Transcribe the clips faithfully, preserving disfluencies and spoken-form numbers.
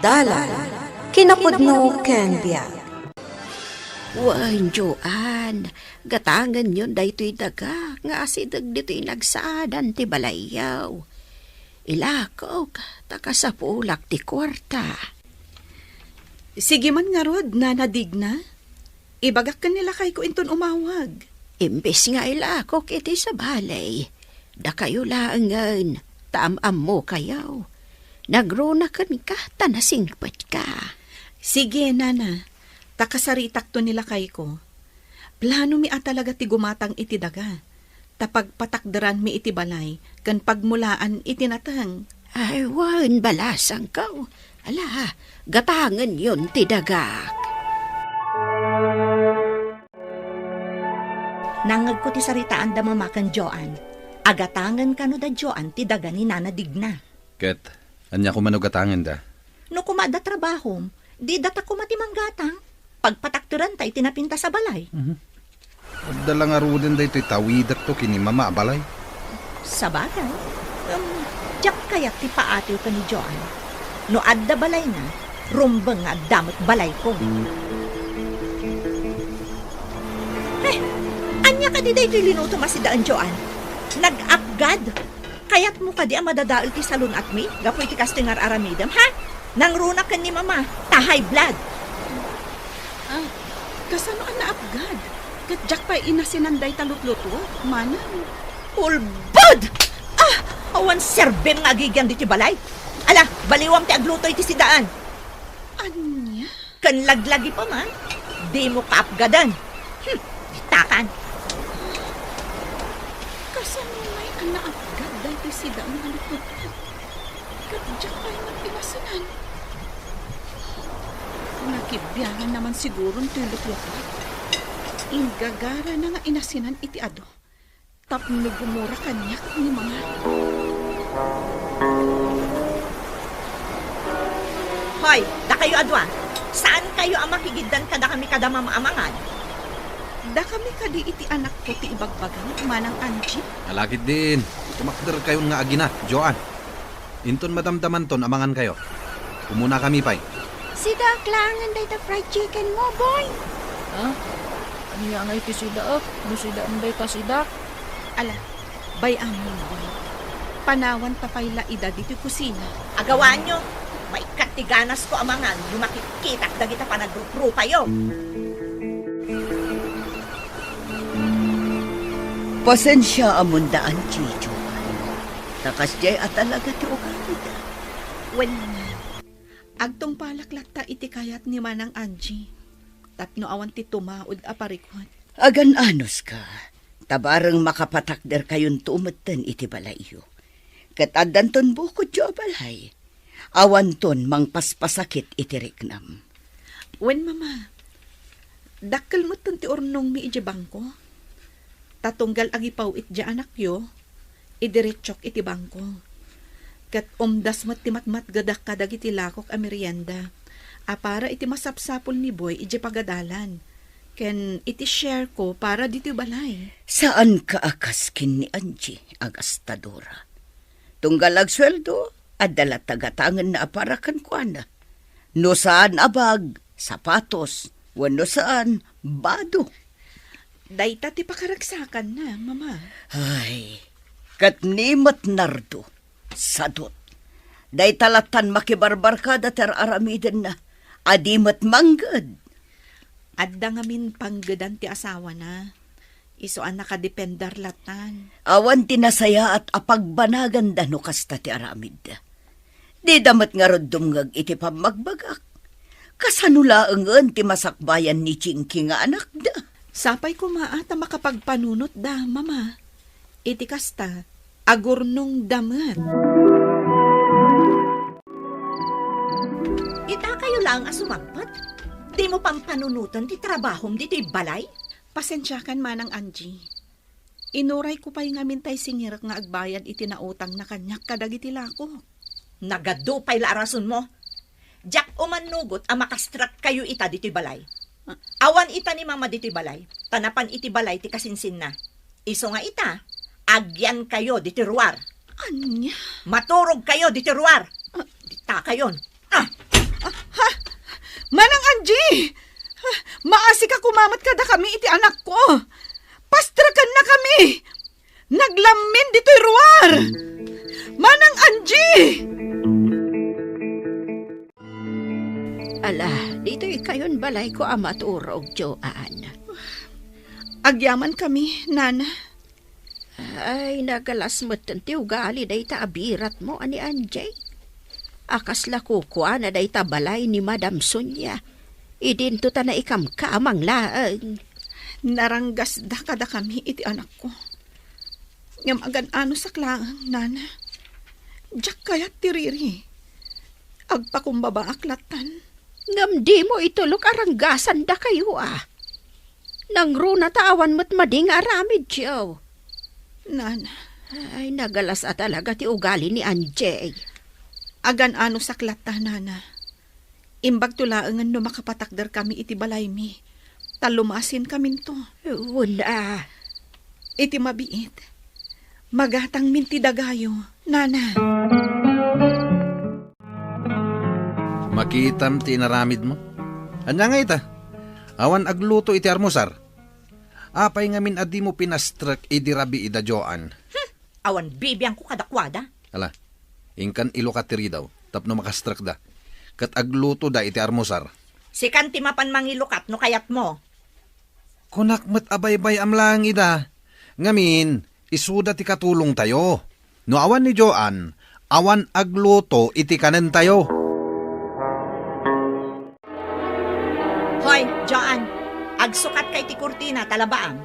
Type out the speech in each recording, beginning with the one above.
Dalan, kinapudno ken biag. Wen, Joan, gatangenyon daytoy daga nga asideg ditoy nagsaadan ti balayyo. Ilakok, ta kasapulak ti kuarta. Sige man ngarud, Nana Digna. Ibagak ken ni lakayko inton umawag. Imbes nga ilakok iti sabali, dakayo laengen, ta am-ammokayo. Nagruna kenka, ta nasingpetka. Sige, Nana. Ta kasaritakto ni lakayko. Planomi a talaga ti gumatang iti daga. Ta pagpatakderanmi iti balay ken pagmulaan iti nateng. Ay, wen, balasangko. Ala, gatangenyon ti dagak. Nangngegko ti saritaan da Mama ken Joan. Agatangen kano da Joan ti daga ni Nana Digna. Ket ania koma no gatangenda? No koma adda trabahom, di data koma ti manggatang. Pagpatakderanta iti napintas a balay. Mhm. Adda la ngaruden daytoy tawidekto ken ni Mama a balay. Sabagay, em, diak kayat ti paatiw ken ni Joan. No adda balayna, rumbeng nga adda met balayko. Eh, ania kadi daytoy linutom a sidaen, Joan? Nag-apgad? Kayatmo kadi a madadael ti salun-atmi gapu iti kastoy nga ar-aramidem, ha? Nangruna ken ni Mama, ta high blood. Ah, kasano a naapgad? Ket diak pay inasinan dayta lutlutuak, manang. Ulbod! Ah, awan serbim nga agigian ditoy balay. Ala, baliwam ti agluto iti sidaen. Ania? Ken laglagi pa man, dimo kaapgadan. Hmm, ditakan. Kasano ngay a naapgad daytoy sidaen a lutlutuak? Ket diak pay met inasinan. Nakibianganna man siguron toy lutlutuak. Inggagarana nga inasinan iti adu. Tapno gumura kaniak ni Mama. Hoy, dakayo a dua, saankayo a makigiddan kadakami kada Mama a mangan? Dakami kadi iti anakko ti ibagbagam, Manang Angie? Alagid diin, tumakderkayon nga agina, Joan. Inton madamdamanton a mangankayo, umunakami pay. Sidaak laengen dayta fried chicken mo, boy. Ha? Ania ngay ti sidaak? No sidaem dayta sidak? Ala, bay-amon, boy. Panawanta pay la ida ditoy kusina. Agawaanyo, maikkat ti ganasko a mangan no makitkitak dagita panagruprupayo. Pasensiaamon da Angie, Joan. Ta kasdiay a talaga ti ugalida. Wen, agtungpalak latta iti kayat ni Manang Angie tapno awan ti tumaud a parikut. Agan-anuska, ta bareng makapatakderkayonto metten iti balayyo. Ket addanton bukodyo a balay. Awanton mangpaspasakit iti riknam. Wen, Mama, dakkel metten ti urnongmi idiay bangko. Ta tunggal agipaw-it diay anakyo, idiretsok iti bangko. Ket umdas met ti matmatgedak kadagiti lakok a merienda a para iti masapsapul ni Boy idiay pagadalan, ken iti share ko para ditoy balay. Saanka a kas ken ni Angie, agastadora. Tunggal agsueldo, adda latta gatangenna a para kenkuana. No saan a bag, sapatos, wenno saan, bado. Dayta ti pakaragsakanna, Mama. Ay, ket ni met Nardo, sadut. Dayta lattan makibarbarkada ti ar-aramidenna, a di met mangged. Adda ngamin panggedan ti asawana. Isu a nakadepender lattan. Awan ti nasayaat a pagbanaganda no kasta ti aramidda. Dida met ngarud dumngeg iti pammagbagak. Kasano laengen ti masakbayan ni Jinky nga anakda? Sapay koma a ta makapagpanunotda, Mama. Iti kasta, agurnongda met. Itakayo laeng a sumangpet? Dimo pampanunoten ti trabahom ditoy balay? Pasensiakan, Manang Angie. Inurayko pay ngamin tay singirek nga agbayad iti nautangna kaniak kadagiti lakok. Nagadu pay la a rasonmo. Diak umannugot a makastrakkayo ita ditoy balay. Awan ita ni Mama ditoy balay, ta napan iti balay ti kasinsinna. Isu nga ita, agyankayo ditoy ruar. Ania? Maturogkayo ditoy ruar. Ah. Dita kayon. Ah! Manang Angie! Maasika koma met kadakami iti anakko. Pastrekennakami. Naglammin ditoy ruar. Manang Angie! Ala, ditoy kayon balayko a maturog, Joan. Agyamankami, Nana. Ay, nagalas metten ti ugali dayta a biratmo a ni Angie. A kasla kukuana dayta balay ni Madam Sonia. Idinto ta naikamkamang laeng. Naranggasda kadakami iti anakko. Ngem agan-anosak laeng, Nana. Diak kayat ti riri. Agpakumbabaak lattan. Ngem dimo itulok a ranggasandakayo a. Nangruna ta awan met madi nga aramidyo. Nana. Ay, nagalas a talaga ti ugali ni Angie. Agan-anosak latta, Nana. Imbagto laengen no makapatakderkami iti balaymi, ta lumasinkaminto. Wen a. Iti mabiit, magatangmin ti dagayo, Nana. Makitam ti inaramidmo. Ania nga ita? Awan agluto iti armusar. Apay ngamin a dimo pinastrek idi rabii da Joan? Hmm, awan bibiangko kadakuada. Ala, inkan ilukat ti ridaw tapno makastrekda. Ket aglutoda iti armusar. Sikan ti mapan mangilukat no kayatmo. Kunak met a baybay-am laeng ida. Ngamin, isuda ti katulongtayo. No awan ni Joan, awan agluto iti kanentayo. Hoy, Joan, agsukatka iti kurtina ta labaam.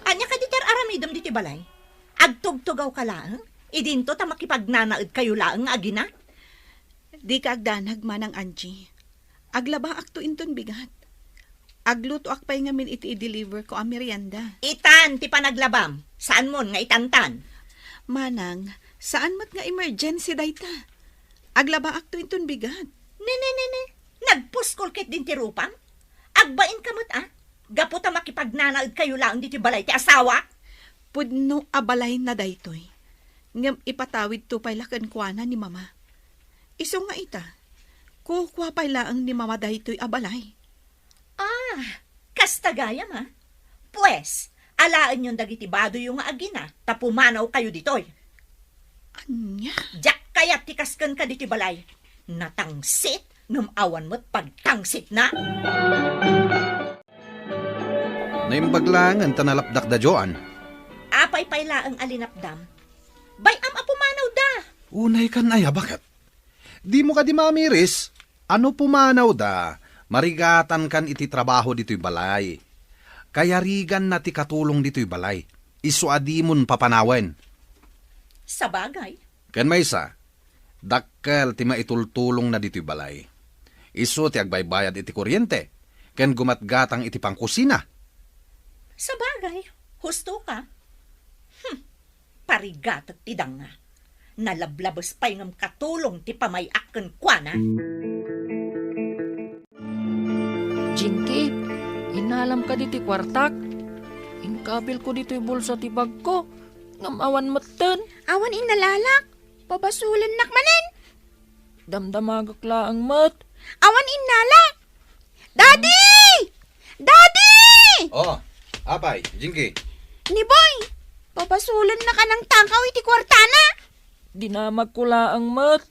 Ania kadi ti ar-aramidem ditoy balay? Agtugtugawka laeng? Idinto ta makipagnanaedkayo laeng nga agina? Dika agdanag, Manang Angie. Aglabaakto inton bigat. Aglutoak pay ngamin iti i-deliver ko a merienda. Itan ti panaglabam. Saanmon nga itantan? Manang, saan met nga emergency dayta. Aglabaakto inton bigat. Ne, ne, ne, ne. Nagpuskol ketdin ti rupam? Agbainka met, a? Gapu ta makipagnanaedkayo laeng ditoy balay ti asawak? Pudno a balayna daytoy. Ngem ipatawidto pay la kenkuana ni Mama. Isu nga ita, kukua pay laeng ni Mama daytoy a balay. Ah, kasta gayam, a? Pues, alaenyon dagiti badoyyo nga agina, ta pumanawkayo ditoy. Ania? Diak kayat ti kas kenka ditoy balay. Natangsit, ngem awan met pagtangsitna. Naimbag laengen ta nalapdak da Joan. Apay pay laeng a linapdam? Bay-am a pumanawda. Unay kan aya, baket? Dimo kadi mamiris? A no pumanawda, marigatankan iti trabaho ditoy balay. Kayariganna ti katulong ditoy balay. Isu a dimon papanawen. Sabagay. Ken maysa, dakkel ti maitultulongna ditoy balay. Isu ti agbaybayad iti kuryente, ken gumatgatang iti pangkusina. Sabagay, husto ka. Hmm, parigatek ti danga. Nalablabes pay ngem katulong ti pamay-ak kenkuana. Jinky, innalam kadi ti kuartak? Inkabilko ditoy bulsa ti bagko, ngem awan metten. Awan innalalak. Pabasolennak manen. Damdamagak laeng met. Awan innala. Daddy! Daddy! Oh, apay, Jinky. Ni Boy, pabasolennak a nangtakaw iti kuartana. Dinamagko laeng met.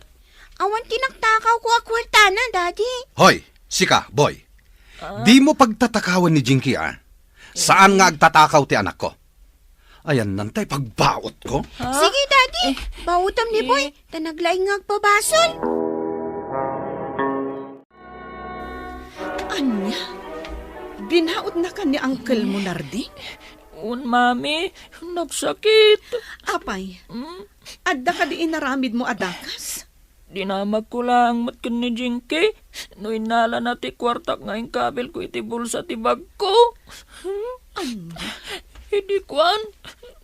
Awan ti nagtakawko a kuartana, Daddy. Hoy, sika, Boy. Ah? Dimo pagtatakawan ni Jinky, a. Saan nga agtatakaw ti anakko? Ayanna tay pagbautko? Ha? Sige, Daddy. Eh. Baotam ni Boy, eh, ta naglaing nga agpabasol. Ania? Binautnakan ni Uncle mo, Nardi? Un, Mami, nagsakit. Apay, hmm? Adda kadi inaramidmo a dakas? Dinamagko laeng met ken ni Jinky no innalana ti kuartak nga inkabilko iti bulsa ti bagko. Ania? Idi kuan,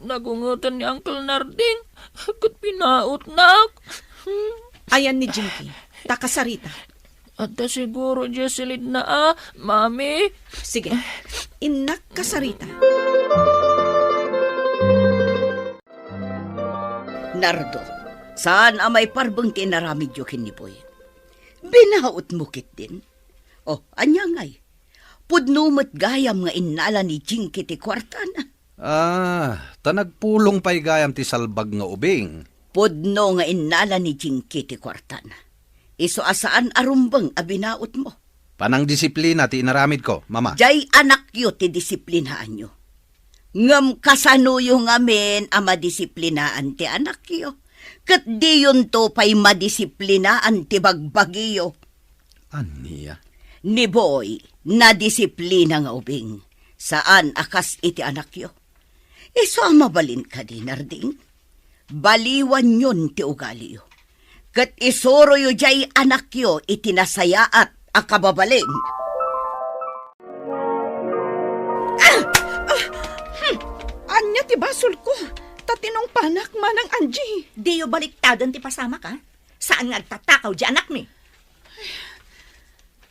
nagungeten ni Uncle Narding ket binautnak. Ayan ni Jinky, ta kasarita. Adda siguro diay silidna a, Mami. Sige, innak kasarita. Nardo, saan a maiparbeng ti inaramidyo ken ni Boy. Binautmo ketdin. Oh, ania ngay? Pudno met gayam nga innala ni Jinky ti kuartana. Ah, ta nagpulong pay gayam ti salbag nga ubing. Pudno nga innala ni Jinky ti kuartana. Isu a saan a rumbeng a binautmo. Panangdisiplina ti inaramidko, Mama. Jay anakyo ti disiplinaanyo. Ngem kasanoyo ngamin a madisiplinaan ti anakyo? Ket diyonto pay madisiplinaan ti bagbagiyo. Ania? Ni Boy, nadisiplina nga ubing. Saan a kas iti anakyo. Isu a mabalin kadi, Narding? Baliwanyon ti ugaliyo. Ket isuroyo jay anakyo iti nasayaat a kababalin. Ah! Ah! Hmm! Ania ti basolko? Ta tinungpanak, Manang Angie. Diyo baliktaden ti pasamak, a? Saan nga agtatakaw di anakmi?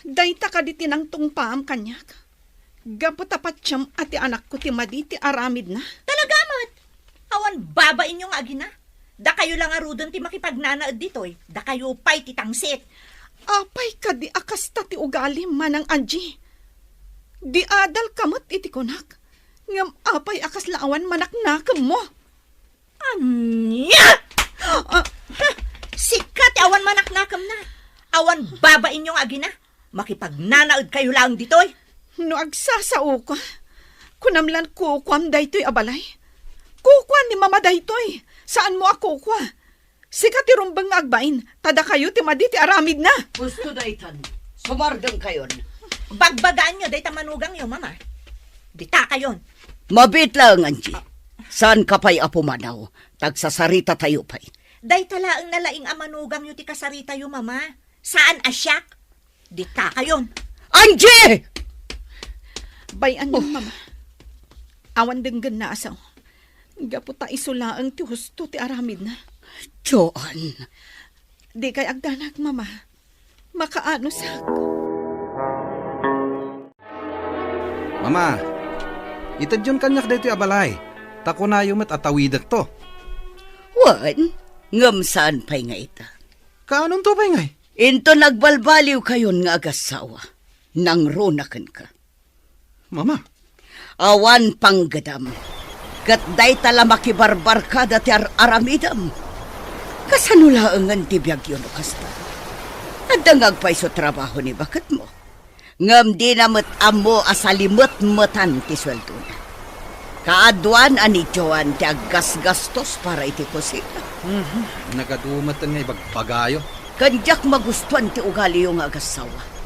Dayta kadi ti nangtungpaam kaniak? Gapu ta patiem a ti anakko ti madi ti aramidna? Talaga met! Awan babainyo nga agina. Dakayo la ngaruden ti makipagnanaed ditoy. Dakayo pay ti tangsit. Apay kadi a kasta ti ugalim, Manang Angie? Di adalka met iti kunak. Ngem apay a kasla awan manaknakemmo? Ania? Ah, sika ti awan manaknakemna. Awan babainyo nga agina. Makipagnanaedkayo laeng ditoy. No agsasaoka, kunam lan kukuam daytoy a balay. Kukuan ni Mama daytoy. Saanmo a kukua. Sika ti rumbeng nga agbain, ta dakayo ti madi ti aramidna. Husto daytan. Sumardengkayon. Bagbagaanyo dayta manugangyo, Mama. Ditakayon. Mabiit laeng, Angie. Saanka pay a pumanaw. Tagsasaritatayo pay. Dayta laeng nalaing a manugangyo ti kasaritayo, Mama. Saan a siak. Ditakayon. Angie! Bay-anyon, Mama. Awan denggenna a sao. Gapu ta isu laeng ti husto ti aramidna. Joan. Dikay agdanag, Mama. Makaanosak. Mama, itedyon kaniak daytoy a balay. Ta kunayo met a tawidekto. Wen, ngem saan pay nga ita. Kaanonto pay ngay? Inton agbalbaliwkayon nga agassawa, nangruna kenka. Mama. Awan panggedam. Ket dayta la makibarbarkada ti ar-aramidem. Kasano laengen ti biagyo no kasta? Adda nga agpayso trabaho ni baketmo. Ngem dina met ammo a salimetmetan ti sueldona. Kaaduan a ni Joan ti aggasgastos para iti kusina. Mhm. Nagadu met nga ibagbagayo. Ken diak magustuan ti ugaliyo nga agassawa.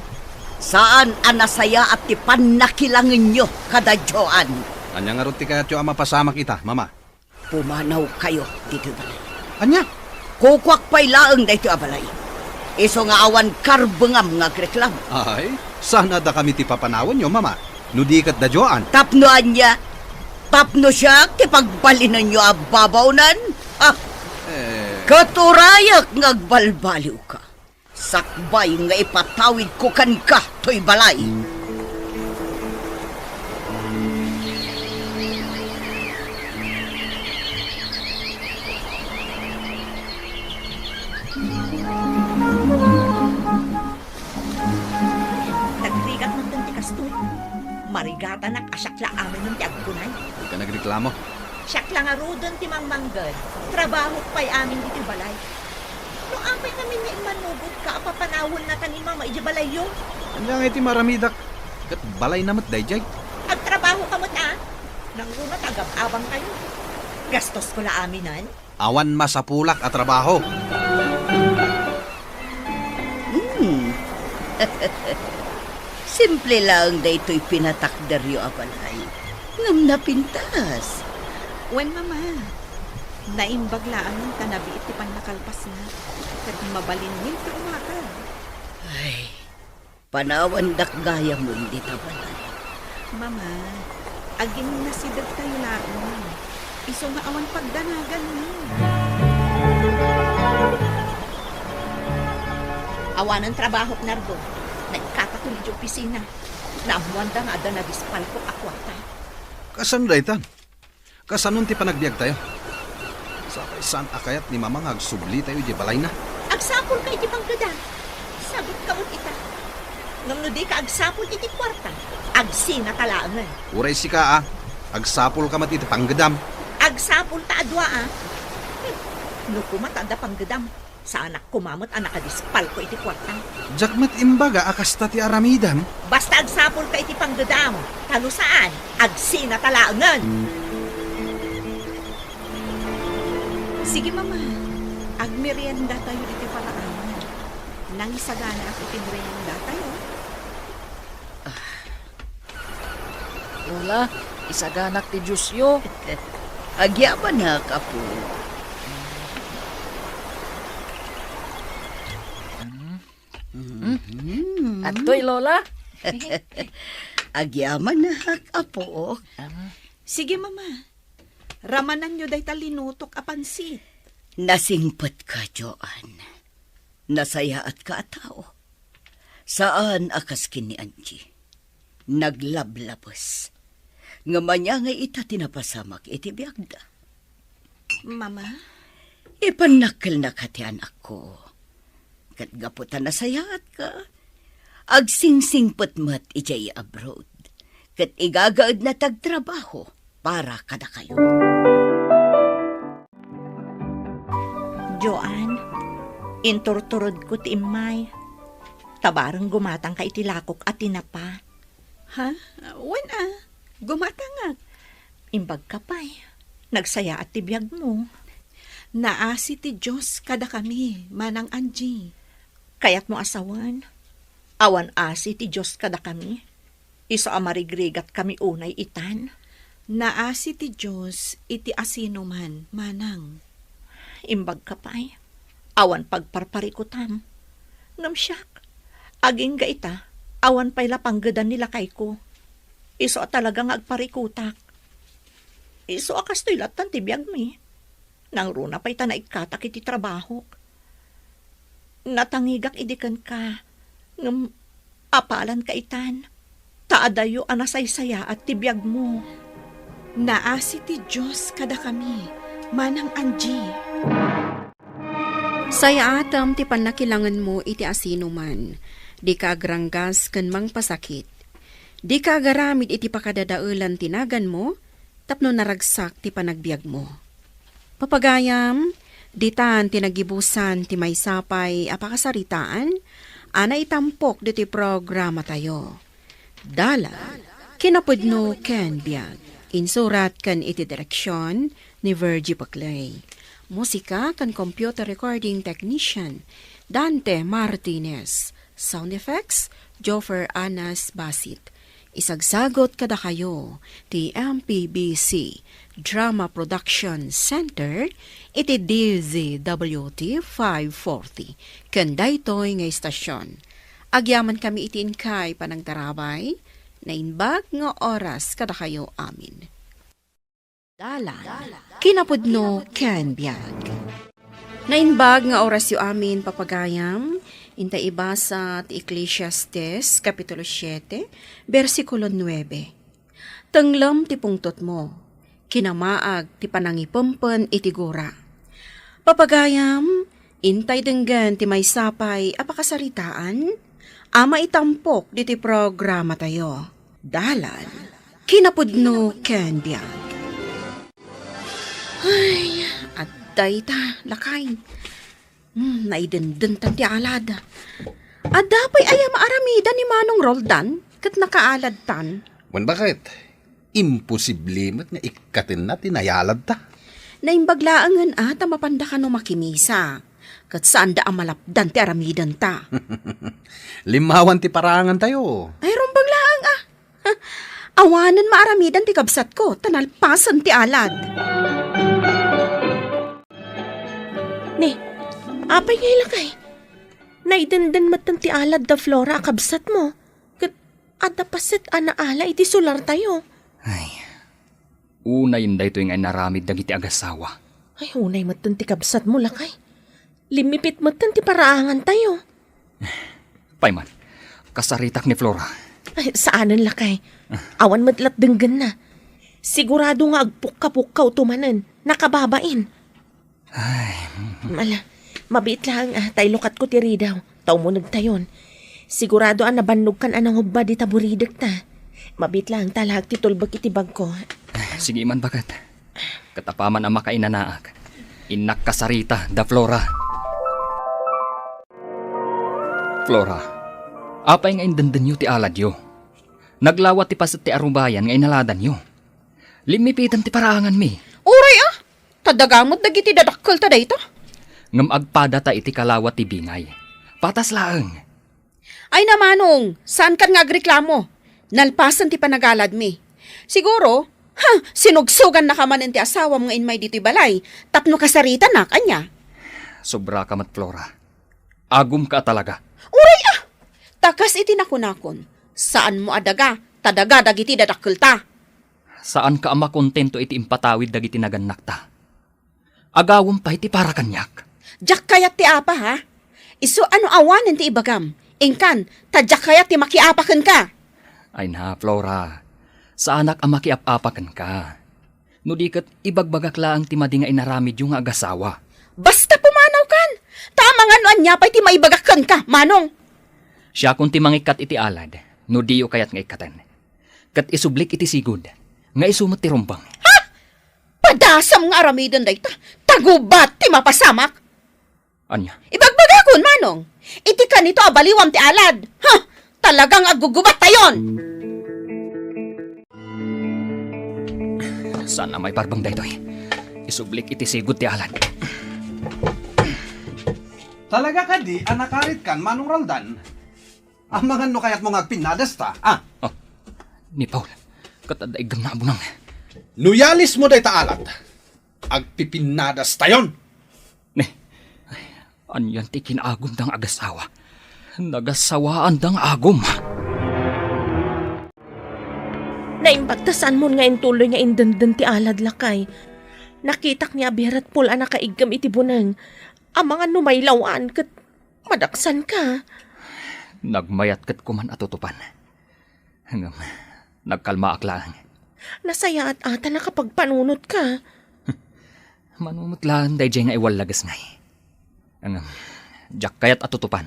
Saan a nasayaat ti pannakilangenyo kada Joan. Ania ngarud ti kayatyo a mapasamak ita, Mama? Pumanawkayo ditoy balay. Ania? Kukuak pay laeng daytoy a balay. Isu nga awan karbengam nga agreklamo. Ay, saan a dakami ti papanawenyo, Mama? No di ket da Joan. Tapno ania? Tapno siak ti pagbalinenyo a babaonen? Ah, eh. Ket urayek nga agbalbaliwka. Sakbay nga ipatawidko kenka toy balay. Nagrigat man ti kastoy. Marigatanak a siak la aminen ti agkunay. Dika nagreklamo. Siak la ngaruden ti mangmangged. Trabahok pay amin iti balay. No apay ngamin nga immanugotka a papanawennata ni Mama idiay balayyo? Ania ngay ti maramidak? Ket balayna met daydiay. Agtrabahoka met a. Nangruna ta agab-abangkayo. Gastosko la aminen. Awan masapulak a trabaho. Hmm. Simple laeng daytoy pinatakderyo a balay. Ngem napintas. Wen, Mama. Naimbag laeng ta nabiit ti pannakalpasna, ket mabalin ti umakar. Ay, panawandak gayam dita balay. Mama, aginnasidegtayo laeng. Isu nga awan pagdanaganmi. Awanen trabahok, Nardo. Naikkatakon idiay opisina. Naammoanda nga adda nabispalko a kuarta. Kasano daytan? Kasanon ti panagbiagtayo? Sapay saan a kayat ni Mama nga agsublitayo idiay balayna. Agsapulka iti panggeda. Sagutka met ita. Ngem no dika agsapul iti kuarta, agsinata laengen. Uray sika, a. Agsapulka met iti panggedam. Agsapulta a dua, a. Hmm. No koma ta adda panggedam, saanak koma met a nakadispalko iti kuarta. Diak met imbaga a kasta ti aramidem. Basta agsapulka iti panggedam, ta no saan, agsinata laengen. Sige, Mama. Agmeriendatayo iti paraangan. Nangisaganaak iti meriendatayo. Lola, isaganak ti juiceyo. Agyamanak, apo. Mm. Mm. Adtoy, Lola. Agyamanak, apo. Sige, Mama. Ramananyo dayta linutok a pansit. Nasingpetka, Joan. Nasayaatka a tao. Saan a kas ken ni Angie. Naglablabes. Ngem ania ngay ita ti napasamak iti biagda? Mama? Ipannakkelnaka ti anakko. Ket gapu ta nasayaatka, agsingsingpet met idiay abroad. Ket igagaedna ti agtrabaho para kadakayo. Joan, inturturodko ti immay. Ta bareng gumatangka iti lakok a tinapa. Ha? Wen a, gumatangak. Imbagka pay, nagsayaat ti biagmo. Naasi ti Dios kadakami, Manang Angie. Kayatmo a sawen, awan asi ti Dios kadakami. Isu a marigrigatkami unay itan. Naasi ti Dios iti asinoman, manang. Imbagka pay, awan pagparparikutam. Ngem siak, agingga ita, awan pay la panggedan ni lakayko. Isu a talaga nga agparikutak. Isu a kastoy lattan ti biagmi. Nangruna pay ta naikkatak iti trabahok. Natangigak idi kenka, ngem apalanka itan, ta adayo a nasaysayaat ti biagmo. Naasi ti Dios kadakami, Manang Angie. Sayaatem ti pannakilangenmo iti asinoman. Dika agranggas ken mangpasakit. Dika agaramid iti pakadadaelan ti naganmo, tapno naragsak ti panagbiagmo. Papagayam, ditan ti naggibusan ti maysa pay a pakasaritaan a naitampok ditoy programatayo. Dalan, kinapudno ken biag. Insurat ken iti direksion ni Virgie Paclay. Musika ken computer recording technician, Dante Martinez. Sound effects, Joffer Anas Basit. Isagsagot kadakayo ti M P B C Drama Production Center iti D Z W T five forty ken daytoy nga istasyon. Agyamankami iti inkay panangtarabay, naimbag nga oras kadakayo amin. Dalan, kinapudno ken biag. Naimbag nga orasyo amin, papagayam, inta ibasa ti Eclesiastes, Kapitulo siete, bersikulo nuebe. Tenglem ti pungtotmo, kinamaag ti panangipempen iti gura. Papagayam, intay denggen ti maysa pay a pakasaritaan a maitampok ditoy programatayo. Dalan, kinapudno ken biag. Ay, adda ita, lakay. Hmm, naidenden tan ti alad. Adda pay aya maaramidan ni Manong Roldan ket nakaaladtan? Wen, baket, imposible met nga ikkatenna ti nayaladta. Naimbag laengen a ta mapanda kano makimisa. Ket saanda a malapdan ti aramidenta. Limmawan ti paraangantayo. Ay, rumbeng laeng a. Awanen maaramidan ti kabsatko, ta nalpasen ti alad. Ni, apay ngay lakay? Naidenden metten ti alad da Flora a kabsatmo. Ket adda paset a naala iti solartayo. Ay, unay daytoy nga inaramid dagiti agasawa. Ay, unay metten ti kabsatmo, lakay. Limmipit metten ti paraangantayo. Pay man, kasaritak ni Flora. Ay, saanen, lakay. Awan met lat denggenna. Sigurado nga agpukka-pukkaw to manen. Nakababain. Ay. Ala, mabiit laeng a, ta ilukatko ti ridaw. Ta umunegtayon. Sigurado a nabannogkan a nangubba dita buridekta. Mabiit laeng ta alaek ti tulbek iti bagko. Sige man, baket. Ket apaman a makainanaak, innak kasarita da Flora. Flora, apay nga indendenyo ti aladyo? Naglawa ti paset ti arubayan nga inaladanyo. Limmipiten ti paraanganmi. Uray a! Ta daga met dagiti dadakkelta dayta. Ngem agpadata iti kalawa ti bingay. Patas laeng. Ay na, Manong, saankan nga agreklamo. Nalpasen ti panagaladmi. Siguro, ha, sinugsogannaka manen ti asawam nga immay ditoy balay tapno kasaritanak, ania? Sobraka met, Flora. Agumka a talaga. Uray a! Ta kas iti nakunakon, saanmo a daga, ta daga dagiti dadakkelta. Saanka a makontento iti impatawid dagiti nagannakta? Agawem pay ti para kaniak. Diak kayat ti apa, ha? Isu a no awanen ti ibagam, inkan, ta diak kayat ti makiapa kenka. Ay na, Flora. Saanak a makiap-apa kenka. No di ket, ibagbagak laeng ti madi nga inaramidyo nga agasawa. Basta pumanawkan! Ta amangan no ania pay ti maibagak kenka, Manong! Siakon ti mangikkat iti alad, no diyo kayat nga ikkaten. Ket isublik iti sigud, nga isu met ti rumbeng. Ha? Padasam nga aramiden dayta, ta gubat ti mapasamak! Ania? Ibagbagakon, Manong! Iti kanito a baliwam ti alad! Ha? Talagang aggugubattayon! Saan a maiparbeng daytoy? Isublik iti sigud ti alad. Talaga kadi a nakaritkan, Manong Roldan? Amangan no kayatmo nga agpinnadasta, ah? Oh, ni Paul, ket adda iggem nga abunang. No yalismo dayta alad, agpipinnadasta yon. Ne, ay, anian ti kinaagumda nga agasawa? Nagasawaanda nga agum. Naimbag ta saanmon nga intuloy nga indenden ti alad, lakay. Nakitak ni Abirat Paul a nakaiggem iti buneng. Amangan no mailawan ket madaksanka. Nagmayat ket kuman a tutupan. Ngem, nagkalmaak laeng. Nasayaat ata nakapagpanunotka. Mano met laeng daydiay nga iwallages ngay. Ngem, diak kayat a tutupan.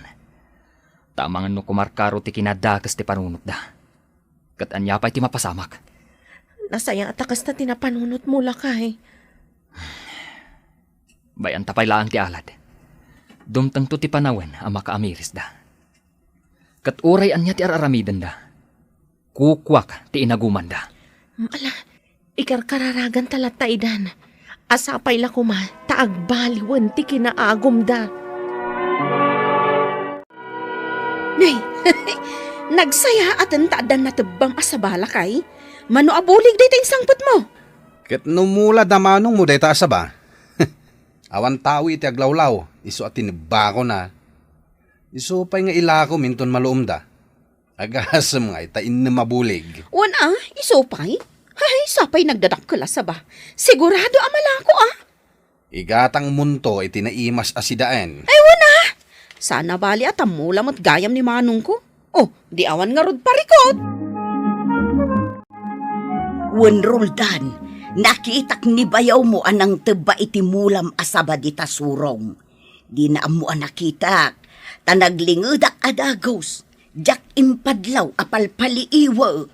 Ta amangan no kumarkaro ti kinadakes ti panunotda. Ket ania pay ti mapasamak? Nasayaat a kasta ti napanunotmo, lakay. Bay-anta pay laeng ti alad. Dumtengto ti panawen a makaamirisda. Ket uray ania ti ar-aramidenda, kukuak ti inagumanda. Ala, ikarkararaganta latta idan. A sapay la koma ta agbaliwen ti kinaagumda. Nay, nagsayaaten ta addan natebbam a saba, lakay. Mano a bulig dayta insangpetmo? Ket no mula da manongmo dayta a saba, awan tawi ti aglawlaw, isu a tinebbakon a. Isu pay nga ilakom inton maluomda. Agasem ngay ta innem a bulig. Wen a, isu pay? Hay, sapay nagdadakkel a saba. Sigurado a malako a. Igatangmonto iti naimas a sidaen. Ay, wen a! Saan a bali a tammula met gayam ni manongko. Oh, di awan ngarud parikut. Wen, Roldan, nakitak ni bayawmo a nangtebba iti mulam a saba dita surong. Dina ammo a nakitak, ta naglingedak a dagus, diak impadlaw a palpaliiwek.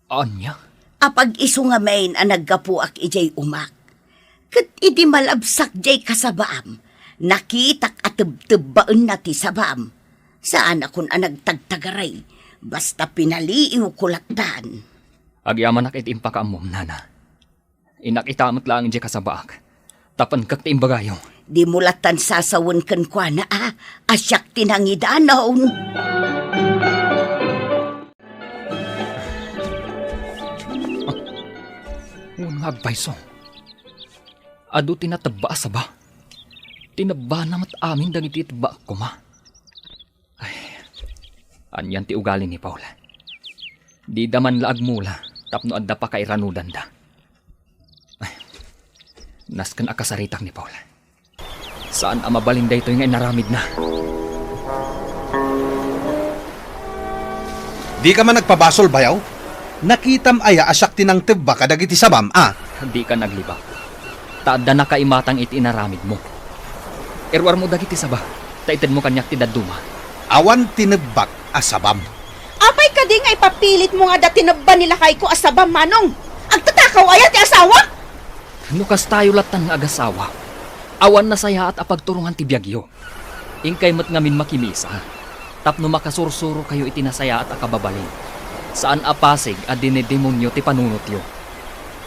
Ania? Apag-isu ngamin a naggapuak idiay umak. Ket idi malabsak diay kasabaam, nakitak a tebtebbaenna ti sabaam. Saanakon a nagtagtagaray, basta pinaliiwko lattan. Agyamanak iti impakaammom, nana. Innak ita met laeng idiay kasabaak. Tapenkek ti imbagayo. Dimo lattan sasawen kenkuana a, a siak ti nangidanon. Wen nga agpayso. Adu ti natebba a saba. Tinebbana met amin dagiti itebbaek koma. Ay, anian ti ugali ni Paul? Dida man la agmula tapno adda pakairanudanda. Ay, nasken a kasaritak ni Paul. Saan a mabalin daytoy nga inaramidna. Dika man nagpabasol, bayaw? Nakitam aya a siak ti nangtebba kadagiti sabam, a? Dika naglibak. Ta adda nakaimatang iti inaramidmo. Iruarmo dagiti saba, ta itedmo kaniak ti dadduma. Awan tinebbak a sabam. Apay kadi nga ipapilitmo nga adda tinebba ni lakayko a sabam, Manong? Agtatakaw aya ti asawak? No kastayo lattan nga agasawa, awan nasayaat a pagturongan ti biagyo. Inkay met ngamin makimisa, tapno makasursurokayo iti nasayaat a kababalin. Saan a pasig a dinidemonyo ti panunotyo.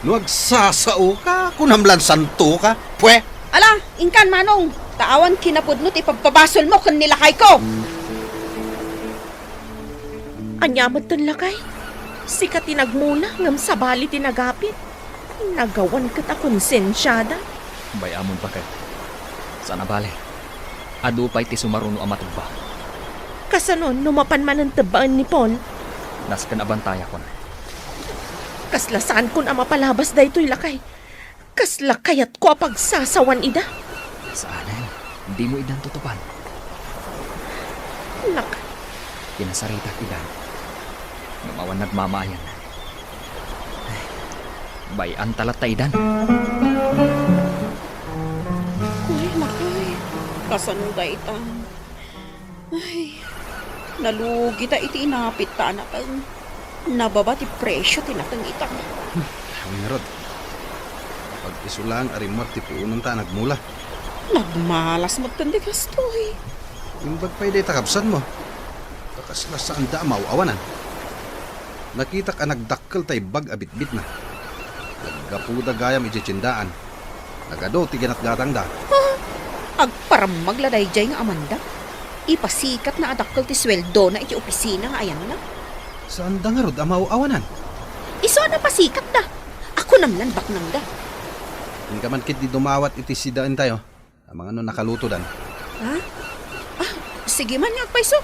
No agsasaoka, kunam lan santoka. Pwe! Ala, inkan, Manong, ta awan kinapudno ti pagpabasolmo ken ni lakayko. Ania met ten, lakay? Sika ti nagmula ngem sabali ti nagapit. Nagawan ket a konsensiada. Bay-amon pa ket. Saan a bale. Adu pay ti sumaruno a matebba. Kasano no mapan manen tebbaen ni Paul? Nasken a bantayakon. Kasla saankon a mapalabas daytoy, lakay. Kasla kayatko a pagsasawan ida. Saanen, dimo idan tutupan. Lakay. Kinasaritak idan. Ngem awan nagmamaayan. Bay-anta latta idan. Uy, lakay. Kasano dayta? Ay, nalugita iti inapitta a nateng. Nababa ti presio ti nateng ita. Wen ngarud. Pag-isu laeng a rimmuar ti puononta a nagmula. Nagmalas met ken di kastoy. Imbag pay dayta kabsatmo. Ta kasla saanda a maaw-awanan. Nakitak a nagdakkel ta ibbag a bitbitna. Naggapuda gayam idiay tiendaan. Nagadu ti ginatgatangda. Ha? Agparammag la daydiay nga amanda? Ipasikatna a dakkel ti sueldona iti opisina nga ayanna. Saanda ngarud a maaw-awanan? Isu a napasikatda. Ako namlan baknangda. Inka man ketdi dumawat iti sidaentayo. Amangan no nakalutodan. Ha? Ah, sige man nga agpayso.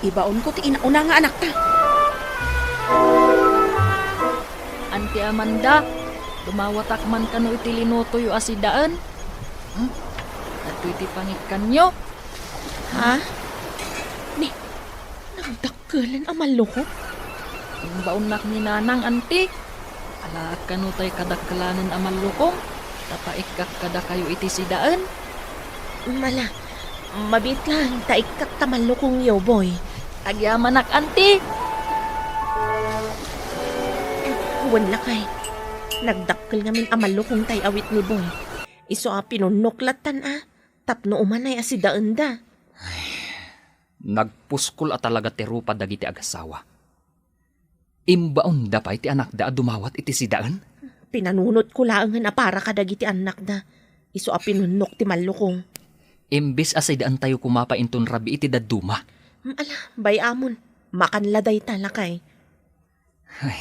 Ibaonko ti inauna nga anakta. Anti Amanda, dumawatak man kano iti linutoyo a sidaen? Hmm? Adtoy ti pangikkanyo? Ha? Ni, nagdak- Kelen a mallukong? Imbaonnak ni Nanang, anti. Alaak kano tay kadakkelanen a mallukong, ta paikkak kadakayo iti sidaen? Mala, mabiit laeng ta ikkak ta mallukongyo, Boy. Agyamanak, anti. Wen lakay, nagdakkel ngamin a mallukong tay awit ni Boy. Isu a pinunnok lattan a, tapno umanay a sidaenda. Nagpuskol a talaga ti rupa dagiti agasawa. Imbaonda pay ti anakda a dumawat iti sidaen? Pinanunotko laengen a para kadagiti annakda. Isu a pinunnok ti mallukong. Imbes a sidaentayo koma pay inton rabii ti dadduma. Mm, ala, bay-amon. Makan la dayta, lakay. Ay,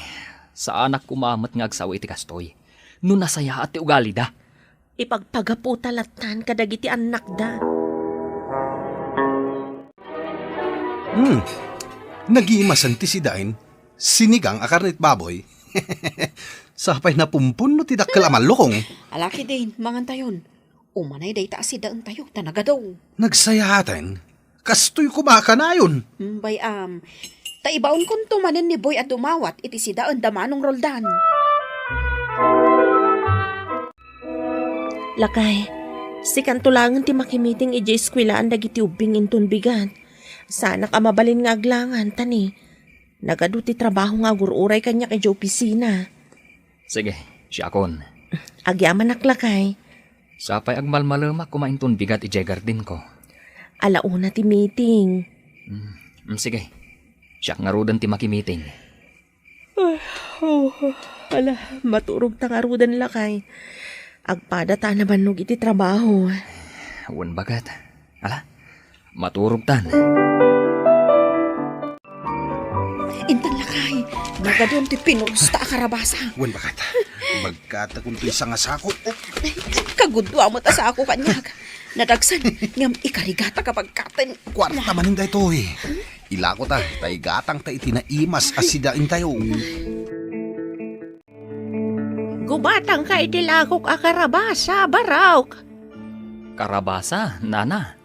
saanak koma met nga agsao iti kastoy. No nasayaat ti ugalida. Ipagpagaputa lattan kadagiti annakda. Hmm. Nagimasen ti sidaen, sinigang a karnet baboy. Sapay napumpunno ti dakkel a mallukong. Ala ketdin, mangantayon. Umanay dayta a sidaentayo, ta nagadu. Nagsayaaten. Kastoy koma a kanayon. Mm, bay-am. Ta ibaonkonto manen ni Boy a dumawat iti sidaenda Manong Roldan. Lakay, sikanto laengen ti makimiting idiay eskuelaan dagiti ubbing inton bigat. Saanak a mabalin nga aglangan, ta ni, nagadu ti trabaho nga agur-uray kaniak idiay opisina. Sige, siakon. Agyamanak, lakay. Sapay agmalmalemak koma inton bigat idiay gardenko. Ala una ti meeting. Mm, mm, sige. Siak ngaruden ti makimiting. Ah, oh, ala, maturogta ngaruden, lakay. Agpadata a nabannog iti trabaho. Wen baket. Ala, maturogtan. Intan lakay, nagadun ti pinulosta a karabasa. Wen baket. Bagkatakonto iti sanga sako. Kagudua met a sako kaniak. Nadagsen, ngem ikarigata ka pagkaten. Kuarta manen daytoy. Ilako ta, ta igatang ta iti naimas a sidaentayo. Gumatangka iti lakok a karabasa, Barok. Karabasa, nana?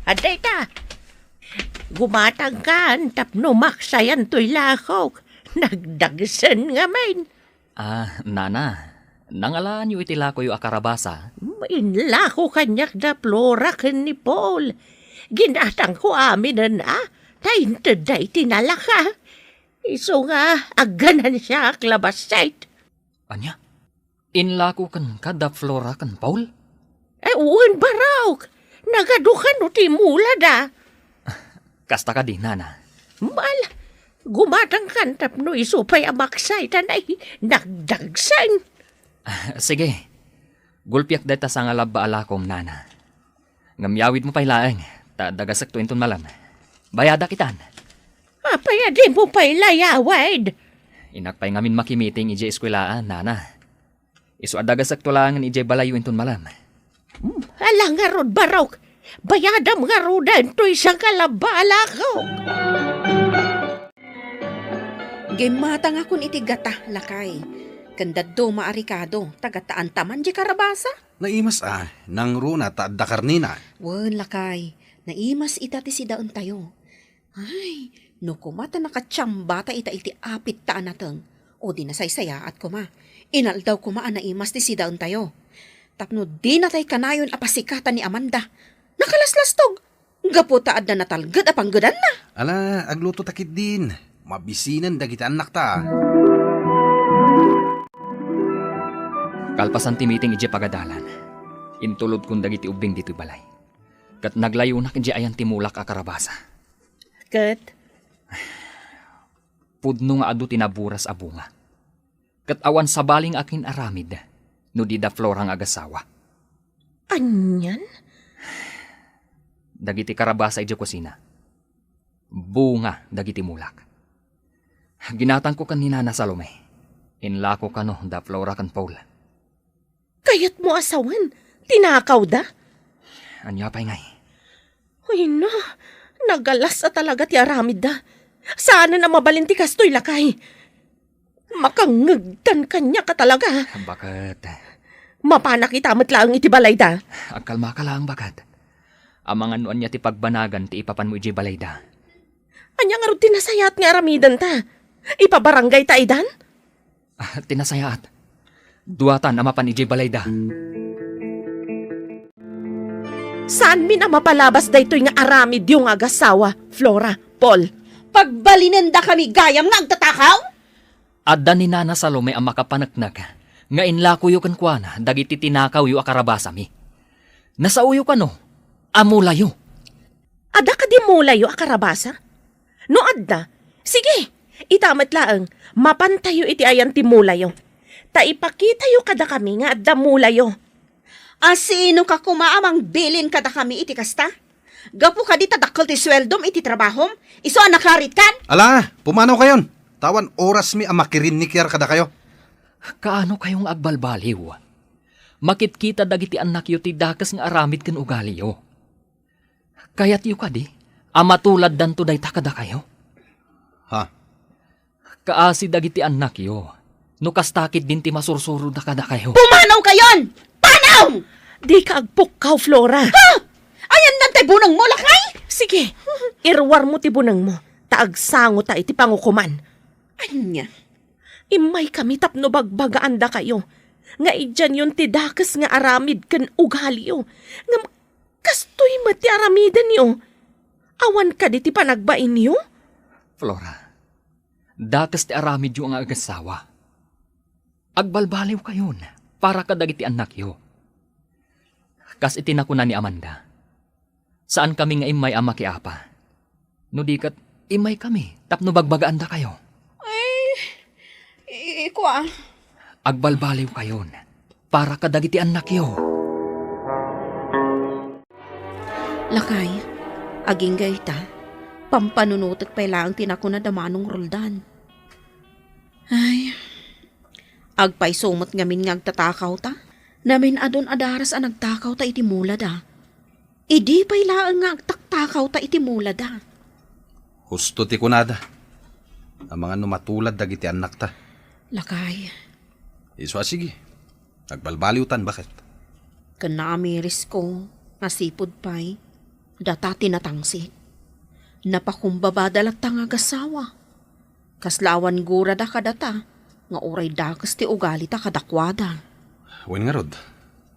Adda ita. Gumatangkan tapno maksayan toy lakok. Nagdagsen ngamin. Ah, nana, nangalaanyo iti lakoyo a karabasa? Inlako kaniak da Flora ken ni Paul. Ginatangko aminen a, ta intedda iti nalaka. Isu nga agganansiak la bassit. Ania? Inlako kenka da Flora ken Paul? Eh, wen, barok. Nagadu kano ti mulada. Kasta kadi, nana? Mal, gumatangkan tapno isu pay a maksay ta nay nagdagsen. Sige. Gulpiak dayta sangalabba a lakom, nana. Ngem yawidmo pay laeng, ta dagasekto inton malem. Bayadak itan. Apay a dimo pay layawid? Innak pay ngamin makimiting idiay eskuelaan, nana. Isu a dagasekto laengen idiay balayyo inton malem. Hmm, ala ngarud, barok. Bayadam ngaruden toy sangalabba a lakom. Gimmatangakon iti gata, lakay. Ken dadduma a rikado, ta gataanta man diay karabasa. Naimas a, nangruna ta adda karnina. Wen, lakay, naimas ita ti sidaentayo. Ay, no koma ta nakatiambata ita iti apitta a nateng, o di nasaysayaat koma. Inaldaw koma a naimas ti sidaentayo. Tapno dinatay kanayon a pasikatan ni Amanda. Nakalaslastog. Gapu ta adda natalged a panggedanna. Ala, agluto ta ketdin. Mabisinen dagiti annakta. Kalpasan ti meeting idiay pagadalan, intulodkon dagiti ubbing ditoy balay. Ket naglayonak idiay ayan ti mulak a karabasa. Ket? Pudno nga adu ti naburas a bunga. Ket awan sabali nga akin-aramid no di da Flora nga agasawa. Anian? Dagiti karabasa idiay kusina. Bunga dagiti mulak. Ginatangko ken ni Nana Salome. Inlako kano da Flora ken Paul. Kayatmo a sawen, tinakawda? Ania pay ngay? Ay na, nagalas a talaga ti aramidda. Saanen a mabalin ti kastoy, lakay. Makangngegtan kaniak a talaga. Baket? Mapanak ita met laeng iti balayda. Agkalmaka laeng, baket. Amangan no ania ti pagbanagan ti ipapanmo idiay balayda. Ania ngarud ti nasayaat nga aramidenta? Ipabarangay ta idan? Ah, ti nasayaat. Duatan a mapan idiay balayda. Saanmin a mapalabas daytoy nga aramidyo nga agasawa, Flora, Paul? Pagbalinendakami gayam nga agtatakaw? Adda ni Nana Salome a makapaneknek nga inlakoyo kenkuana dagiti tinakawyo a karabasami. Nasaoyo kano a mulayo. Adda kadi mulayo a karabasa? No adda, sige, ita met laeng, mapantayo iti ayan ti mulayo. Ta ipakitayo kadakami nga adda mulayo. A sino ka koma a mangbilin kadakami iti kasta? Gapu kadi ta dakkel ti sueldom iti trabahom, isu a nakaritkan? Ala, pumanawkayon. Ta awan orasmi a makirinnikiar kadakayo. Kaano kayo nga agbalbaliw? Makitkita dagiti annakyo ti dakes nga aramid ken ugaliyo. Kayatyo kadi a matuladdanto dayta kadakayo? Ha? Kaasi dagiti annakyo, no kasta ketdin ti masursuroda kadakayo. Pumanawkayon! Panaw! Dika agpukkaw, Flora. Ha? Ayanna ti bunengmo, lakay? Sige, iruarmo ti bunengmo, ta agsangota iti pangukoman. Ania? Immaykami tapno bagbagaandakayo nga idianyon ti dakes nga aramid ken ugaliyo. Ngem kastoy met ti aramidenyo. Awan kadi ti panagbainyo? Flora, dakes ti aramidyo nga agasawa. Agbalbaliwkayon para kadagiti annakyo. Kas iti nakuna ni Amanda, saankami nga immay a makiapa. No di ket, immaykami tapno bagbagaandakayo. Ay, i-, ikua. Agbalbaliwkayon para kadagiti annakyo. Lakay, agingga ita, pampanunotek pay laeng ti nakuna da Manong Roldan. Ay, agpayso met ngamin nga agtatakawta. Namin-adun a daras a nagtakawta iti mulada. Idi pay laeng nga agtaktakawta iti mulada. Husto ti kunada. Amangan no matulad dagiti annakta. Lakay. Isu a sige. Agbalbaliwtan, baket? Ken naamirisko, nasipud pay, data ti natangsit. Napakumbabada latta nga agasawa. Kasla awan gurada kadata, nga uray dakes ti ugalita kadakuada. Wen ngarud,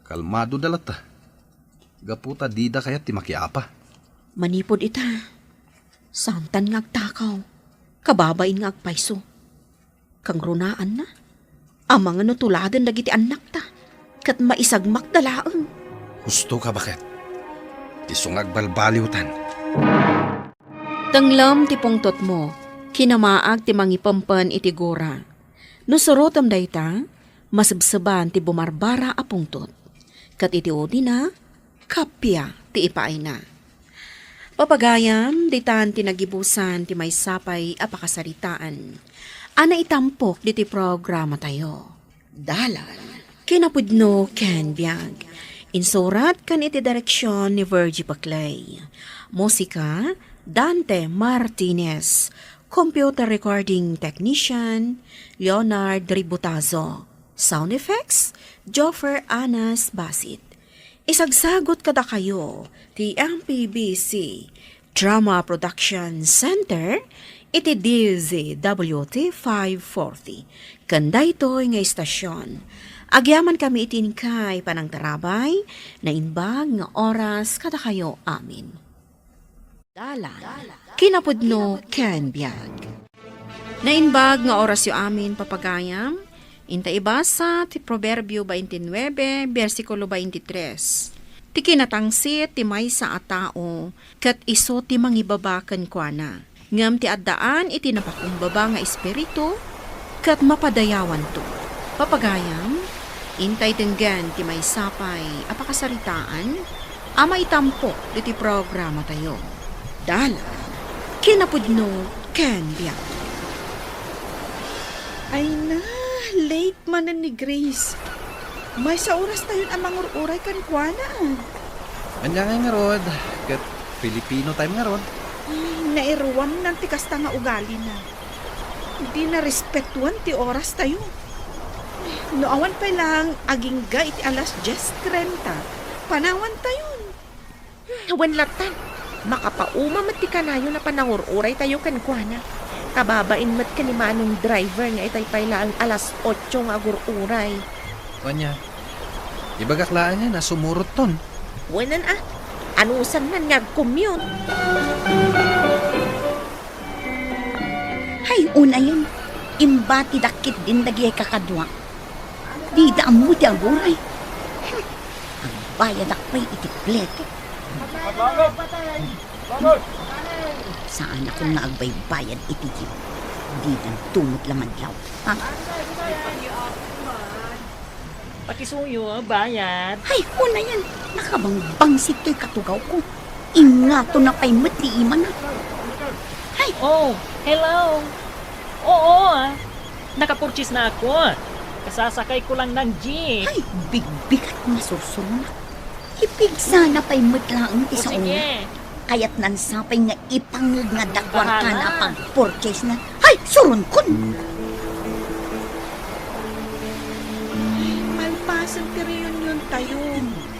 kalmadoda latta. Gapu ta dida kayat ti makiapa. Manipud ita, saantan nga agtakaw, kababain nga agpayso. Kangrunaanna, amangan no tuladen dagiti annakta, ket maisagmakda laeng. Husto ka, baket. Isu nga agbalbaliwtan. Tenglem ti pungtotmo, kinamaag ti mangipempen iti gura. No surotem dayta, masebseban ti bumarbara a pungtot. Ket iti udina, kappia ti ipaayna. Papagayam, ditan ti nagibusan ti maysa pay a pakasaritaan a naitampok diti programatayo. Dalan. Kinapudno ken biag. Insurat ken iti direksion ni Virgie Paclay. Musika, Dante Martinez. Computer recording technician, Leonard Ributazo. Sound effects, Joffer Anas Basit. Isagsagut kadakayo ti M P B C Drama Production Center iti D Z W T five forty. Ken daytoy nga istasyon, agyamankami iti inkay panangtarabay, naimbag nga oras kadakayo amin. Dalan, kinapudno ken biag. Naimbag nga orasyo amin, papagayam. Inta ibasa ti Proverbio twenty-nine, bersikulo twenty-three. Ti kinatangsit ti maysa a tao, ket isu ti mangibaba kenkuana. Ngem ti addaan iti napakumbaba nga espiritu, ket mapadayawanto. Papagayam, intay denggen ti maysa pay a pakasaritaan a maitampok iti programatayo. Dalan, kinapudno ken biag. Ay na, late manen ni Grace. Maysa oras tayon a mangur-uray kenkuana. Ania ngay ngarud, ket Filipino time ngarud. Ay, nairuamnan ti kasta nga ugalina. Dina respetuan ti oras tayo. No awan pay lang agingga iti alas dies trenta, panawan tayon. Wen latta, makapauma met ti kanayon a panangur-uray tayo kenkuana. Kababain met ken ni Manong Driver nga itay pay laeng alas otso nga agur-uray. Ania, ibagak laengen a sumurotton. Wen a, anusannan nga agcommute. Hay, unayen, imbatidak ketdin dagidiay kakaduak. Dida ammo ti aguray. Hmm, agbayadak pay iti plete. Saanakon nga agbaybayad iti jeep. Didanto met la madlaw. Ha? Pakisuyo, bayad. Hay, unayen, nakabangbangsit toy katugawko. Ingato na pay met ni imana. Hay! Oh, hello. Oo, ah. Nakapurchase na ako. Kasasakay ko lang ng jeep. Hay, bigbigat nga sursurunak. Ipigsa na pay met laeng ti saona. O, sige. Kayatnan sapay nga ipangngeg nga dakuarta na pagpurchase na. Hay, suronkon! Malpasen ti reunion tayo.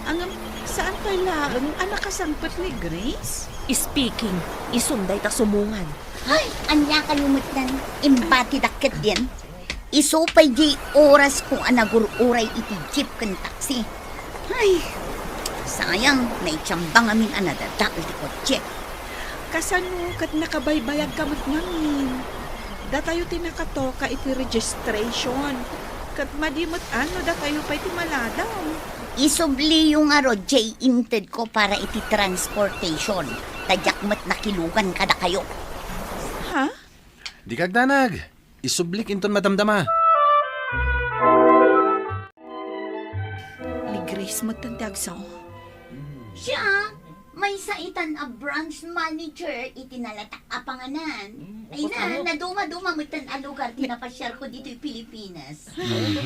Ngem, saan pay laeng a nakasangpet ni Grace? Speaking, isun dayta sumungan. Hay, ania kayo met nan? Imbatidak ketdin. Isu pay di orasko a nagur-uray iti jeep ken taxi. Ay, sayang, naitiambang amin a nadadael ti kotse. Kasano ket nakabaybayag ka met ngamin? Datayo ti nakatoka iti registration. Ket madi met a no datayo pay ti maladaw. Isubliyo ngarud jay intedko para iti transportation. Ta diak met nakilugan kadakayo. Ha? Dika agdanag. Isublik inton madamdama. Ni Grace met ti agsao. Siya, maysa itan a branch manager iti nalatak a panganan. Hmm, ay na, ano? Naduma-duma met a lugar ti napasiarko ditoy Pilipinas.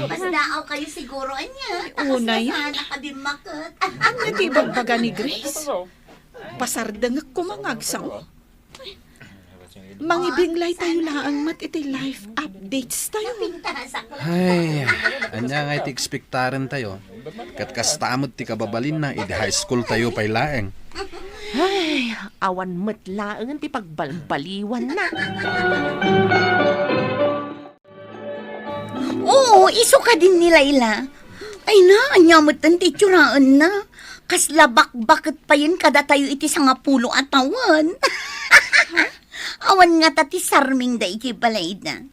Mas daaw kayo siguro, ania? Ay, takas unay. Sana kabimmaket. Ania ti ibagbaga ni Grace? Pasardengek koma nga agsao. Mangibinglay tayo laeng met iti life updates tayo. Ay, ania nga iti ekspektaren tayo? Ket kasta met ti kababalinna idi high school tayo pay laeng. Ay, awan met laeng ti pagbalbaliwanna. Oo, isu kadin ni Laila. Ay na, ania met ti itsuraenna? Kasla bakbaket payen kadatayo iti sangapulo a tawen. Awan ngata ti sarmingda iti balayda.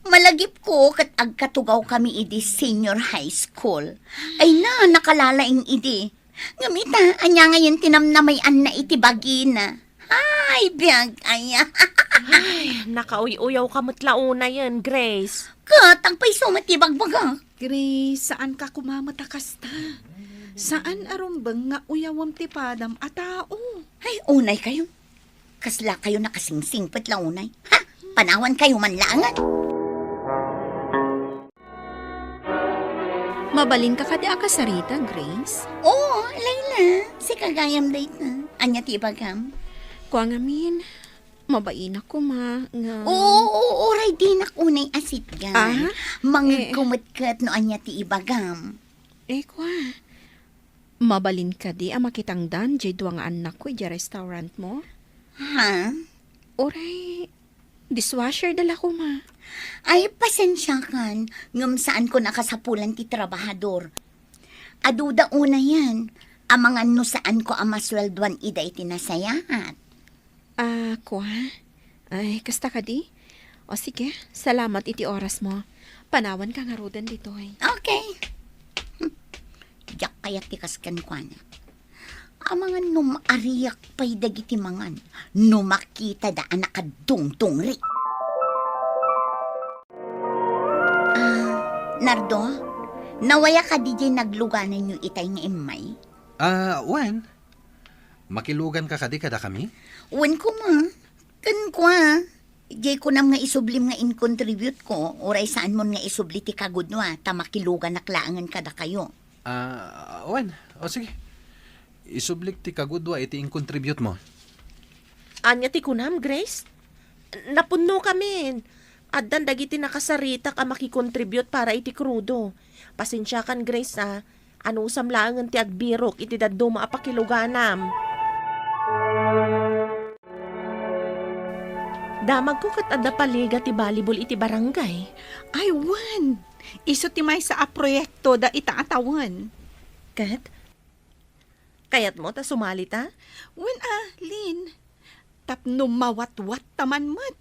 Malagipko ket agkatugawkami idi senior high school. Ay na, nakalalaing idi. Ngem ita, ania ngayen ti namnamayan-na iti bagina? Ay, biag aya. Ay, nakauy-uyawka met la unayen, Grace. Ket agpayso met ti bagbagak. Grace, saanka koma met a kasta. Saan a rumbeng nga uyawem ti padam a tao. Ay, unaykayo. Kaslakayo nakasingsingpet la unay. Ha? Panawankayo man laengen. Mabalinka kadi a kasarita, Grace? Oo, Layla. Sika gayam dayta. Ania ti ibagam? Kua ngamin, mabainak koma nga Oo, oo, uray dinak unay a sitgan. Ah? Mangegko Eh. met ket no ania ti ibagam. Eh, kua. Mabalin kadi a makitangdan diay dua nga annakko idiay restaurantmo? Ha? Uray, dishwasher da la koma. Ay, pasensiakan, ngem saanko nakasapulan ti trabahador. Aduda unayen, amangan no saanko a masueldoan ida iti nasayaat. Ah, kua? Ay, kasta kadi? O sige, salamat iti orasmo. Panawanka ngaruden ditoy. Okay. Diak kayat ti kas kenkuana. Amangan no maariak pay dagiti mangan no makitada a nakadungdungri. Ah, Nardo, nawaya kadi diay naglugananyo itay nga immay? Ah, wen. Makiluganka kadi kadakami? Wen koma. Ken kua, diay kunam nga isublim nga incontribute ko, uray saanmon nga isubli ti kagudua, ta makiluganak laengen kadakayo. Ah, wen. O sige. Isublik ti kagudua iti incontribute mo. Ania ti kunam, Grace? Napunnokamin. Addan dagiti nakasaritak a makikontribute para iti krudo. Pasensiakan, Grace, a. Anusam laengen ti agbirok iti dadduma a pakiluganam. Damagko ket adda paliga ti volleyball iti barangay. Ay, wen! Isu ti maysa a proyekto da ita a tawen. Ket, kayatmo ta sumalita? Wen a, Lin. Tapno mawatwattaman met.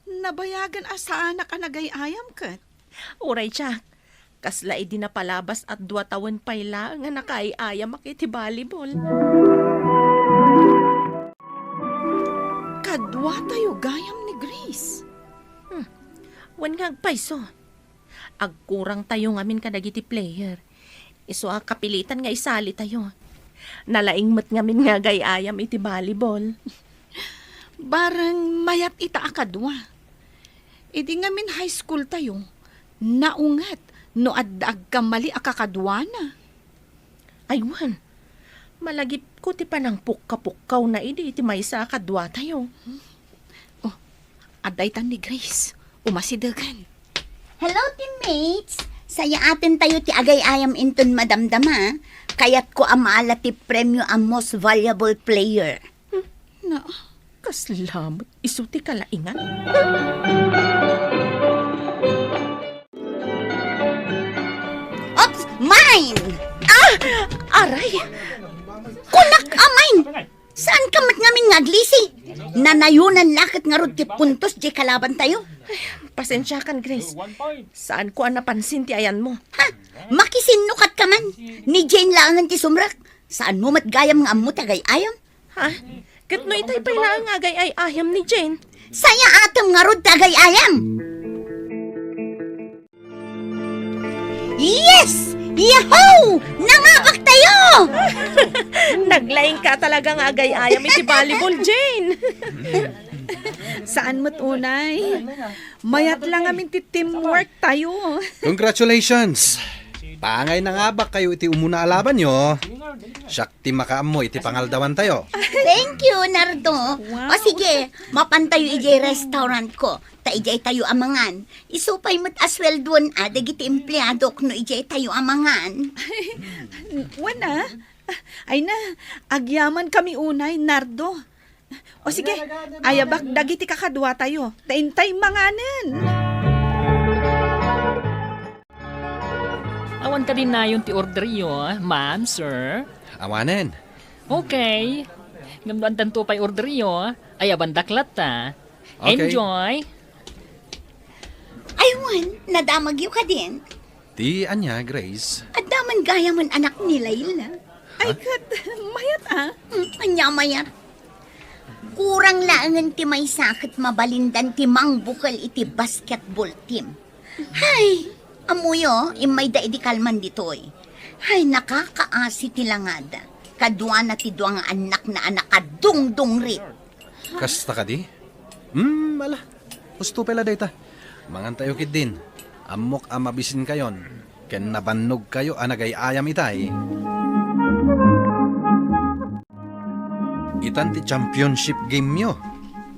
Nabayagen a saanak a nagay-ayam ket. Uray, Jack. Kasla idi napalabas a dua tawen pay la nga nakaay-ayamak iti volleyball. Kaduatayo gayam ni Grace. Hmm. Wen nga agpayso. Agkurangtayo ngamin kadagiti player. Isu a kapilitan nga isalitayo. Nalaing met ngamin nga agay-ayam iti volleyball. Bareng mayat ita a kadua. Idi ngamin high school tayo, naunget no adda agkamali a kakaduana. Aywan, malagipko ti panangpukkapukkawna idi iti maysa a kaduatayo. Oh, adda itan ni Grace. Umasidegen. Hello, teammates! Sayaatentayo ti agay-ayam inton madamdama. Kayatko a maala ti premio a most valuable player. Hmm, na, kasla met isu ti kalaingan. Oops! Mine! Ah! Aray! Kunak a mine! Saanka met ngamin nga aglisi? Nanayonan la ket ngarud ti puntos diay kalabantayo. Pasensiakan, Grace. Saanko a napansin ti ayanmo. Ha? Makisinnukatka man. Ni Jane laengen ti sumrek. Saanmo met gayam nga ammo ti agay-ayam? Ha? Ket no itay pay laeng nga agay-ayam ni Jane? Sayaatem ngarud ti agay-ayam. Yes! Yahoo! Nangabaktayo! Naglaingka talaga nga agay-ayam iti volleyball, Jane. Saan met unay? Mayat la ngamin ti teamwork tayo. Congratulations! Pangay nangabakkayo iti umuna a labanyo. Siak ti makaammo iti pangaldawantayo. Thank you, Nardo. Wow. O sige, mapantayo idiay restaurant ko. Ta idiay tayo a mangan. Isu pay met a sueldoen a dagiti empleadok no idiay tayo a mangan. Wen a? Ay na, agyaman kami unay, Nardo. O sige, ayabak dagiti kakaduatayo. Ta intay manganen. Awan kadi nayon ti orderyo, ma'am, sir? Awanen. Okay. Ngem no addanto pay orderyo, ayabandak latta. Okay. Enjoy. Ay, wen, nadamagyo kadin? Ti ania, Grace? Adda man gayamen anak ni Layla. Ay, ket, mayat, ah. Hmm, ania mayat? Kurang laengen ti maysa ket mabalindan ti mangbukel iti basketball team. Hay, ammoyo, immayda idi kalman ditoy. Hay, nakakaasi ti langada. Kaduana ti dua nga annakna a nakadungdungrit. Kasta kadi? Hmm, ala. Husto pay la dayta. Mangantayo ketdin. Ammok a mabisinkayon ken nabannogkayo a nagay-ayam itay. Itan ti championship game-yo.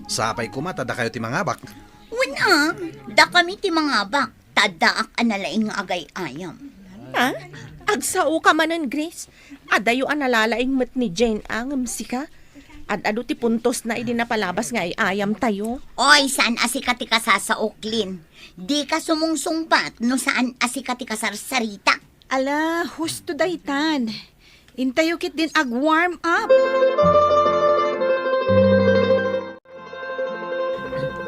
Sapay koma ta dakayo ti mangabak. Wen a, dakami ti mangabak, ta addaak a nalaing nga agay-ayam. Ha? Agsaoka manen, Grace? Adayo a nalalaing met ni Jane a ngem sika? Ad-adu ti puntosna idi napalabas nga ay-ayamtayo. Oy, saan a sika ti kasasaok, Lin. Dika sumungsungbat no saan a sika ti kasarsarita. Ala, husto daytan. Intayo ketdin ag-warm up.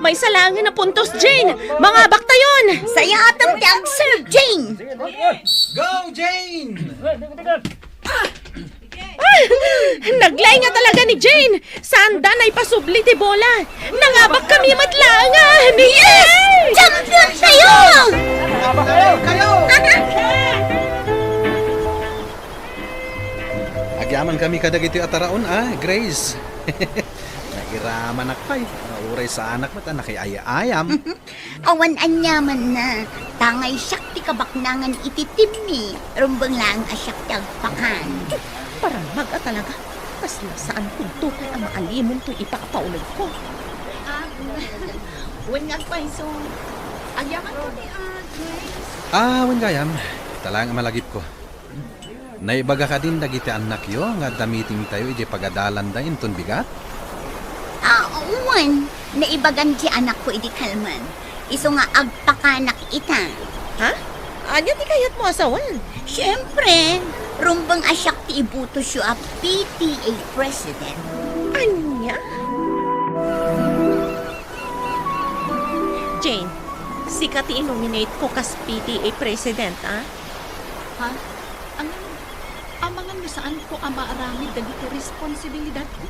Maysa laengen a puntos, Jane! Mangabaktayon! Sayatem ti ag-serve, Jane! Go, Jane! Ah! Naglaing nga talaga ni Jane! Saanda naipasubli ti bola! Nangabakkami met laeng a! Ni Yes! Champion tayo! Agyamankami kadagiti a taraon a, Grace. Nairamanak pay. Uray saanak met a nakiay-ayam. Awan aniamanna, tangay siak ti kabaknangan iti team-mi, rumbeng laeng a siak ti agpakan. Paramag a talaga. Kasla saan kudto pay a maalimon toy ipakapaunegko. Ah, wen nga agpayso. Agyaman ko ti, ah, Grace. Ah, wen gayam. Ita laeng a malagipko. Naibaga kadin dagiti annakyo nga adda meetingtayo idiay pagadalanda inton bigat? Ah, wen. Naibagan ti anakko idi kalman. Isu nga agpakanak ita. Ha? Ania ti kayatmo a sawen? Siempre, rumbeng a siak ti ibutosyo a P T A president. Ania? Jane, sika ti inominate ko kas P T A president, a? Ha? Ano? Amangan no saanko a maaramid dagiti responsibilidadko.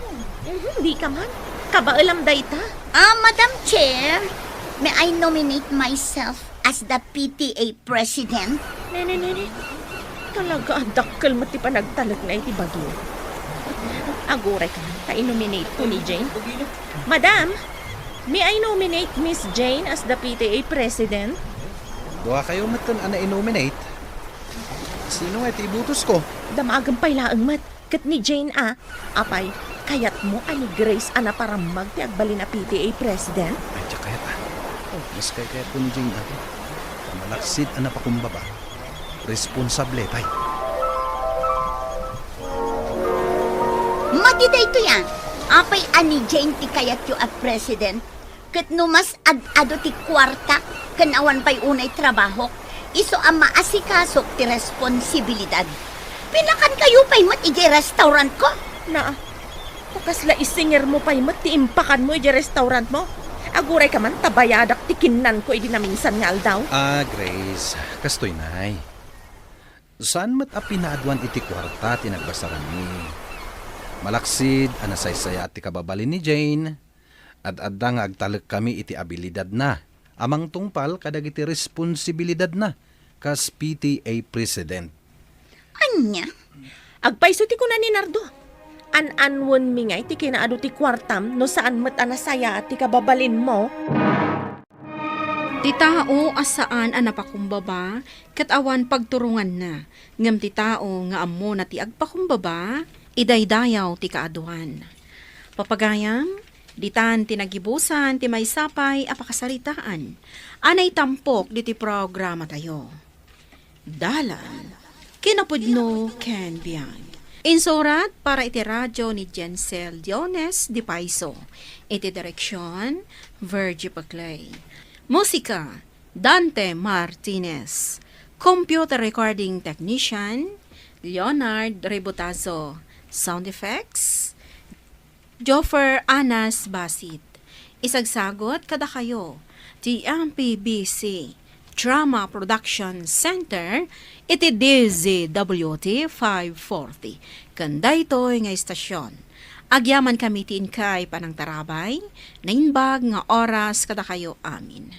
Mhm, dika man. Kabaelam dayta. Ah, Madam Chair, may I nominate myself as the P T A president? Nene, nene. Talaga a dakkel met ti panagtalekna iti bagina. Aguray ka man, ta inominate ko ni Jane. Madam, may I nominate Miss Jane as the P T A president? Duakayo metten a na-nominate. Sino nga ti ibutosko? Damagem pay laeng met. Ket ni Jane a, apay, kayatmo a ni Grace a naparammag ti agbalin a P T A president? Ay, diak kayat a. Oh. Mas kaykayatko ni Jane a. Ta malaksid a napakumbaba. Responsable pay. Madi daytoy a. Apay a ni Jane ti kayatyo a president? Ket no mas ad-adu ti kuartak ken awan pay unay trabahok, isu a maasikasok ti responsibilidad. Pinakankayo pay met idiay restaurantko? Naa, ta kasla isingermo pay met ti impakanmo idiay restaurantmo? Aguray ka man ta bayadak ti kinnanko idi naminsan nga aldaw. Ah, Grace, kastoy nay. Saan met a pinaaduan iti kuarta ti nagbasaranmi. Malaksid a nasaysayaat ti kababalin ni Jane, ad-adda nga agtalekkami iti abilidadna a mangtungpal kadagiti responsibilidadna kas P T A president. Ania? Agpayso ti kuna ni Nardo. An-anwenmi ngay ti kinaadu ti kuartam no saan met a nasayaat ti kababalinmo? Ti tao a saan a napakumbaba ket awan pagturonganna, ngem ti tao nga ammona ti agpakumbaba, idaydayaw ti kaaduan. Papagayam, ditan ti nagibusan ti maysa pay a pakasaritaan a naitampok ditoy programatayo. Dalan, kinapudno ken biag. Insurat para iti radio ni Jensel Diones de Paiso. Iti direksion, Virgie Paclay. Musika, Dante Martinez. Computer recording technician, Leonard Rebotazo. Sound effects, Joffer Anas Basit. Isagsagot kadakayo ti M P B C Drama Production Center iti D Z W T five forty. Ken daytoy nga istasyon, agyaman kami ti inkay panangtarabay, naimbag nga oras kadakayo amin.